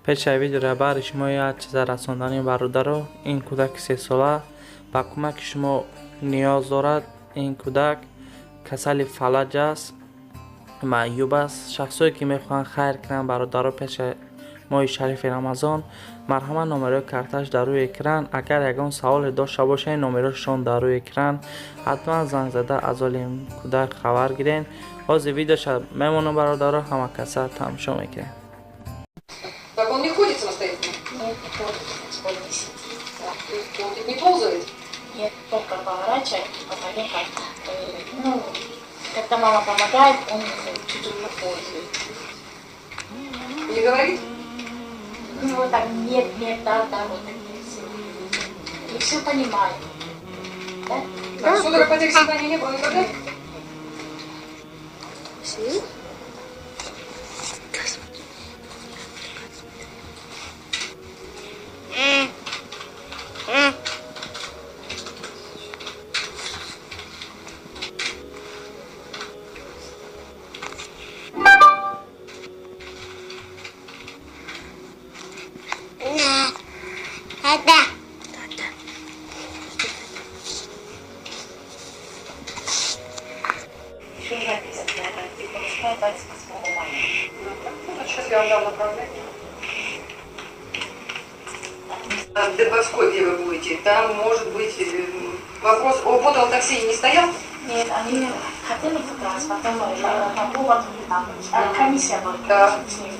Пешаи видеора баҳри шумо як чиза расондани бародаро. Ин кӯдаки сесола ба кӯмаки шумо ниёз дорад. Ин кӯдак касали фалаҷ аст, маъюб аст. Шахсое ки мехоҳанд хайр кунанд бародаро пеши моҳи шарифи Рамазон, марҳамат, номерои карташ дар рӯи экран. Агар ягон саволе дошта бошед, номерошон дар рӯи экран, ҳатман занг зада аз ҳоли ин кӯдак хабар гирен. Ҳозир видеоша мемонам бародаро, ҳама каса тамошо мекунем. Так он не ходит самостоятельно? Нет, не ходит, он не сидит. Он не ползает? Нет, только поворачивает по коленкам. Ну, когда мама помогает, он чуть-чуть поползает. Не говорит? Ну, вот так, нет, нет, да, да, вот так и все. И все понимает. Да? Да. Судорог, потери сознания не было никогда? Еще записано, это 28 мая. Сейчас я вам дам направление. В Дербовской, где вы будете, там может быть вопрос о ботулотоксине не стоял? Нет, они хотели как раз, потом по поводу там комиссия была, да. С ним.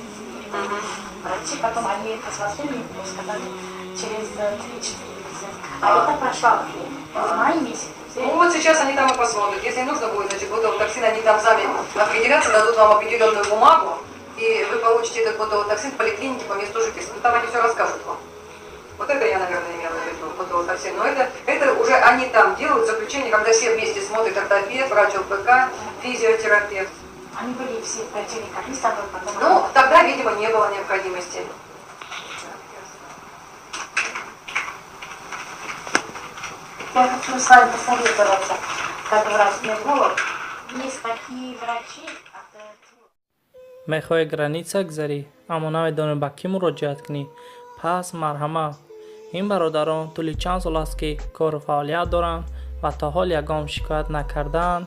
Врачи, потом они посмотрели и сказали, через 3-4 месяца. А это прошло время, в мае месяце. Ну вот сейчас они там и посмотрят. Если нужно будет, значит, ботулотоксин, они там сами определятся, дадут вам определенную бумагу, и вы получите этот ботулотоксин в поликлинике по месту жительства. Там они все расскажут вам. Вот это я, наверное, имела в виду, ботулотоксин. Но это уже они там делают заключение, когда все вместе смотрят, ортопед, врач ЛПК, физиотерапевт. Они были все врачи, потом... Ну, тогда, видимо, не было необходимости. Я хочу с вами посоветоваться, как врач-невролог. Есть такие врачи... Мехоҳӣ граница гузарӣ, аммо намедонӣ ба кӣ муроҷиат кунӣ? Пас марҳамат, ин бародарон тӯли чанд сол аст ки кору фаъолият доранд ва то ҳол ягон шикоят накардаанд.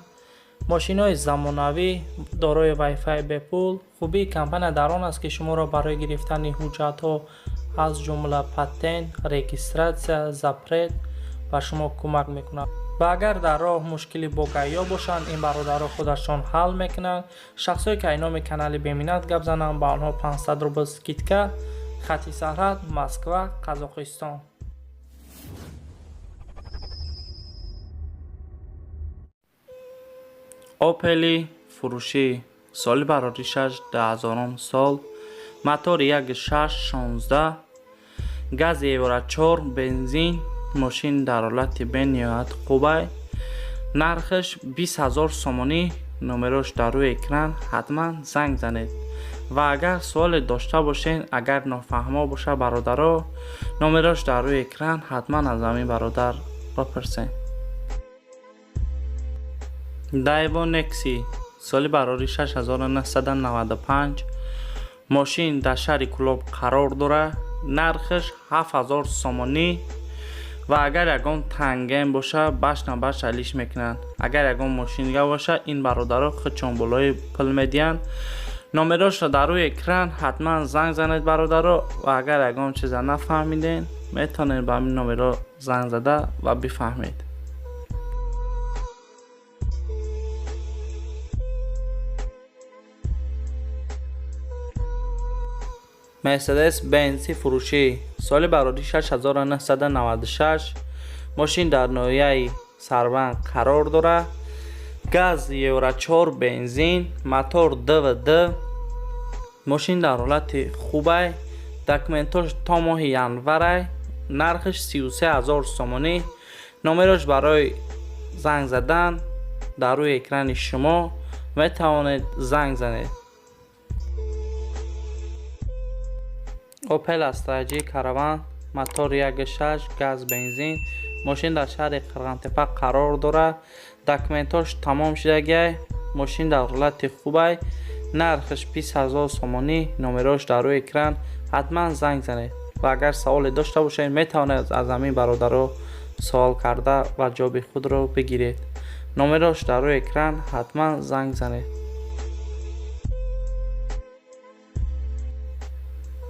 Мошинҳои замонавӣ дорои вайфай бепул. Хубии компания дар он аст, ки шуморо барои гирифтани ҳуҷҷатҳо, аз ҷумла патент, регистратсия, запрет ба шумо кӯмак мекунад. Ва агар дар роҳ мушкилӣ бо ГАИ бошанд, ин бародаро худашон ҳал мекунанд. Шахсое ки айноми канали Беминат гап зананд, ба онҳо 500 рубл скидка. Хати сарҳад Москва, Қазоқистон. Опели фурӯшӣ, соли бароришаш 2000 сол, мотори 1.6 16, гази Евро 4, бензин. Мошин дар ҳолати бениҳоят хубай. Нархаш 20 000 сомонӣ. Номерош дар рӯи экран, ҳатман занг занед. Ва агар суоле дошта бошед, агар нофаҳмо бошад бародаро, номерош дар рӯи экран, ҳатман аз ҳамин бародар бипурсед. Дайво Некси, соли барори 1995, мошин дар шаҳри Кӯлоб қарор дорад. Нархаш 7000 сомонӣ. Ва агар ягон тангем боша, баш на баш алиш мекунанд. Агар ягон мошин дига боша, ин бародаро худшон болои пул медиҳанд. Номерошро дар рӯи экран, ҳатман занг занед бародаро. Ва агар ягон чиза нафаҳмиден, метавонед ба ҳамин номеро занг зада ва бифаҳмед. Мерседес Бенси фурӯшӣ, соли барорӣ 6996, мошин дар ноҳияи Сарбанд қарор дорад. Газ Евро 4, бензин, мотор ДВД. Мошин дар ҳолати хубай, документош то моҳи январай. Нархаш 33 000 сомонӣ. Номерош барои занг задан дар рӯи экрани шумо, метавонед занг занед. Опел Астра Ҷи Караван, мотор 1.6, газ, бензин. Мошин дар шаҳри Қирғантепа қарор дорад. Документош тамом шудагиай. Мошин дар ҳолати хубай. Нархаш 20 000 сомонӣ. Номерош дар рӯи экран, ҳатман занг занед ва агар саволе дошта бошед, метавонед аз ҳамин бародаро савол карда ва ҷавоби худро бигиред. Номерош дар рӯи экран, ҳатман занг занед.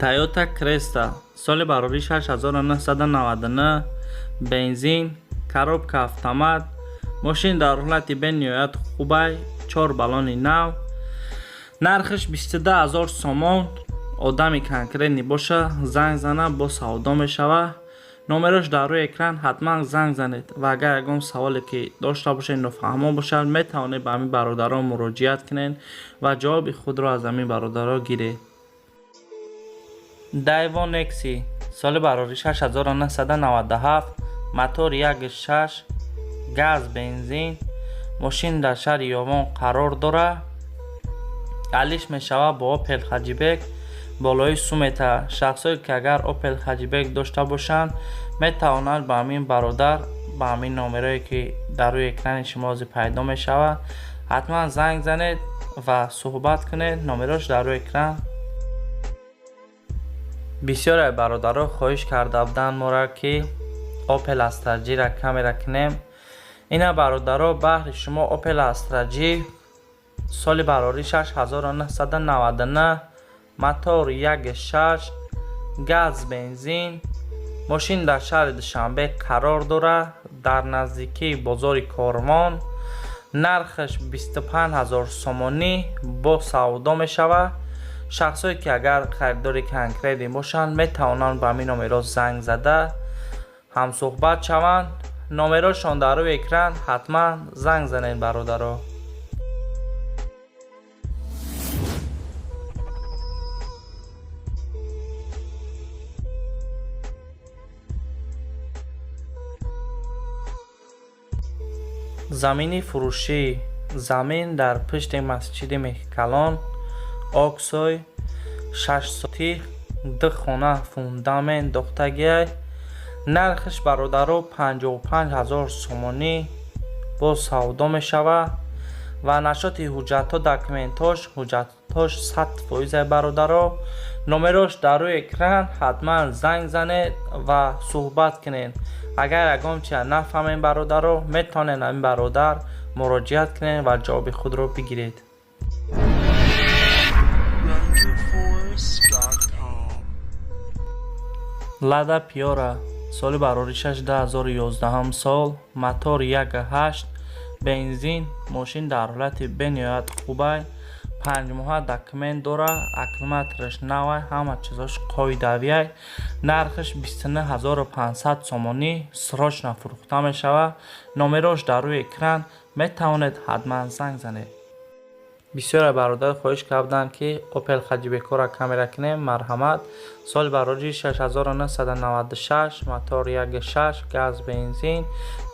Тойота Креста, соли барорӣ 6999, бензин, коробка автомат. Мошин дар ҳолати бениҳоят хубай, чор баллони нав. Нархаш 22 000 сомон. Одами конкретный боша, занг зана, бо савдо мешава. Номерош дар рӯи экран, ҳатман занг занед ва агар ягон саволе ки дошта бошед, нофаҳмо бошад, метавонед ба ҳамин бародарон муроҷиат кунед ва ҷавоби худро аз ҳамин бародаро гиред. Дайво Некси, соли барорӣ 6997, мотор 1.6, газ, бензин. Мошин дар шаҳри Ёвон қарор дорад. Алиш мешавад бо Опел Хэтчбек, болои сумета. Шахсое ки агар Опел Хэтчбек дошта бошанд, метавонанд ба ҳамин бародар, ба ҳамин номерое ки дар рӯи экрани шумо ҳозир пайдо мешавад, ҳатман занг занед ва суҳбат кунед. Номерош дар рӯи экран. Бисёре бародаро хоҳиш карда буданд моро, ки Опел Астра Ҷира камера кунем. Ина, бародаро, баҳри шумо Опел Астра Ҷи, соли барорӣ 6999, мотор 1.6, газ, бензин. Мошин дар шаҳри Душанбе қарор дорад, дар наздикии бозори Корвон. Нархаш 25 000 сомонӣ, бо савдо мешавад. Шахсое ки агар харидори конкретный бошанд, метавонанд ба ҳамин номеро занг зада, ҳамсӯҳбат шаванд. Номерошон дар рӯи экран, ҳатман занг занед, бародаро. Замини фурӯшӣ. Замин дар пушти масҷиди Меҳкалон, Оксой, 6 сотих, ду хона, фундамент дохтагиай. Нархаш, бародаро, 55 000 сомонӣ, боз савдо мешавад. Ва нашоти ҳуҷҷатҳо, документҳош, ҳуҷҷатҳош 100%-ай, бародаро. Номерош дар рӯи экран, ҳатман занг занед ва суҳбат кунед. Агар ягон чиза нафаҳмед, бародаро, метавонед ҳамин бародар муроҷиат кунед ва ҷавоби худро бигиред. RenderForce.com. Лада Пиора, соли бароришаш 2011 сол, мотор 1.8, бензин. Мошин дар ҳолати бениҳоят хубай, панҷмоҳа документ дора, аккумулятораш навай, ҳама чизош қоидавиай. Нархаш 29 500 сомонӣ, срочно фурӯхта мешавад. Номерош дар рӯи экран, метавонед ҳатман занг занед. Бисёре бародар хоҳиш карданд, ки Опел Хэтчбекҳоро камера кунем. Марҳамат, соли барорӣ 6996, мотор 1.6, газ, бензин.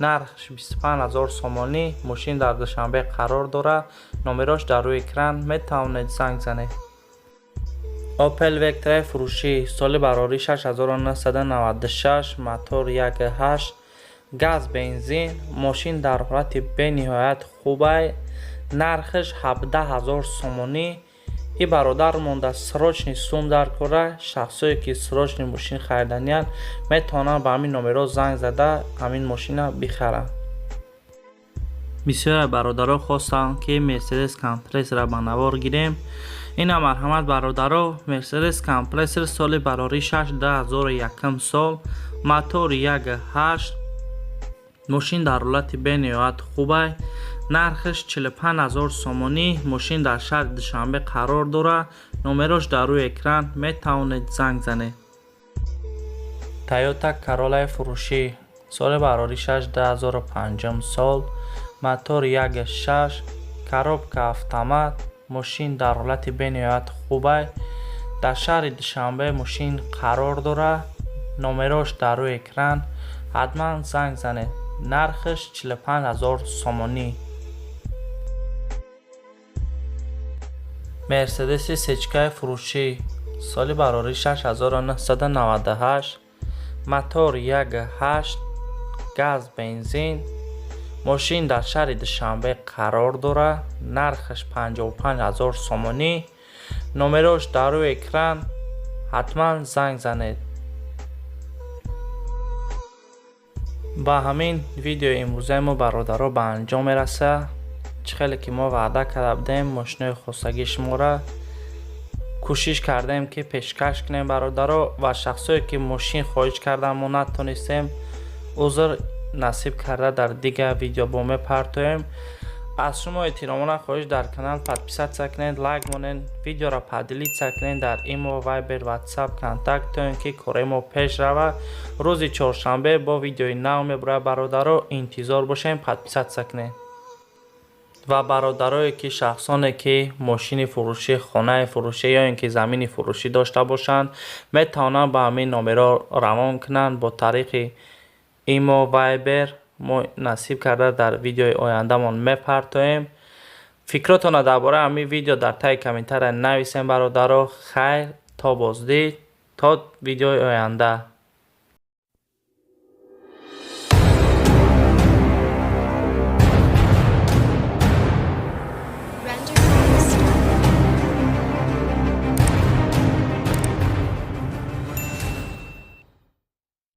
Нархаш 25 000 сомонӣ. Мошин дар Душанбе қарор дорад. Номерош дар рӯи экран, метавонед занг занед. Опел Вектраи фурӯшӣ, соли барорӣ 6996, мотор 1.8, газ, бензин. Мошин дар ҳолати бениҳоят хубай. Нархаш 17 000 сомонӣ. И бародар монда срочный сум дар кора. Шахсое ки срочный мошин хариданиянд, метавонанд ба ҳамин номерҳо занг зада, ҳамин мошина бихаранд. Бисёре бародаро хостанд, ки Мерседес Компрессорро ба навор гирем. Ина, марҳамат, бародаро, Мерседес Компрессор, соли барорӣ 2001 сол, мотор 1.8. Мошин дар ҳолати бениҳоят хубай. Нархаш 45 000 сомонӣ. Мошин дар шаҳри Душанбе қарор дорад. Номерош дар рӯи экран, метавонед занг занед. Тойота Короллаи фурӯшӣ, соли барорӣ 2005 сол, мотор 1.6, коробка автомат. Мошин дар ҳолати бениҳоят хубай. Дар шаҳри Душанбе мошин қарор дорад. Номерош дар рӯи экран, ҳатман занг занед. Нархаш 45 000 сомонӣ. Мерседеси сечкаи фурӯшӣ, соли барорӣ 6998, мотор 1.8, газ, бензин. Мошин дар шаҳри Душанбе қарор дорад, нархаш 55 ҳазор сомонӣ. Номерош дар рӯи экран, ҳатман занг занед. Ба ҳамин видеои имрӯзаи мо, бародаро, ба анҷом мерасад. Чӣ хеле ки мо ваъда карда будем, мошинои хостагии шуморо кӯшиш кардем, ки пешкаш кунем, бародаро, ва шахсое ки мошин хоҳиш кардан, мо натонистем, узр, насиб карда дар дигар видео бо мепартоем. Аз шумо эҳтиромона хоҳиш: дар канал подписаться кунед, лайк монед, видеоро поделиться кунед дар имо, Вайбер, Ватсап, Контакт, то ин ки кораи мо пеш рава. Рӯзи чоршанбе бо видеои нав мебурад, бародаро, интизор бошем, подписаться кунед. Ва бародарое ки, шахсоне ки мошини фурӯшӣ, хонаи фурӯшӣ ё ин ки замини фурӯшӣ дошта бошанд, метавонанд ба ҳамин номерҳо равон кунанд бо тариқи имо, Вайбер. Мо насиб карда дар видеои ояндамон мепартоем. Фикротонро дар бораи ҳамин видео дар таги комментария нависем, бародаро. Хайр, то боздид, то видеои оянда.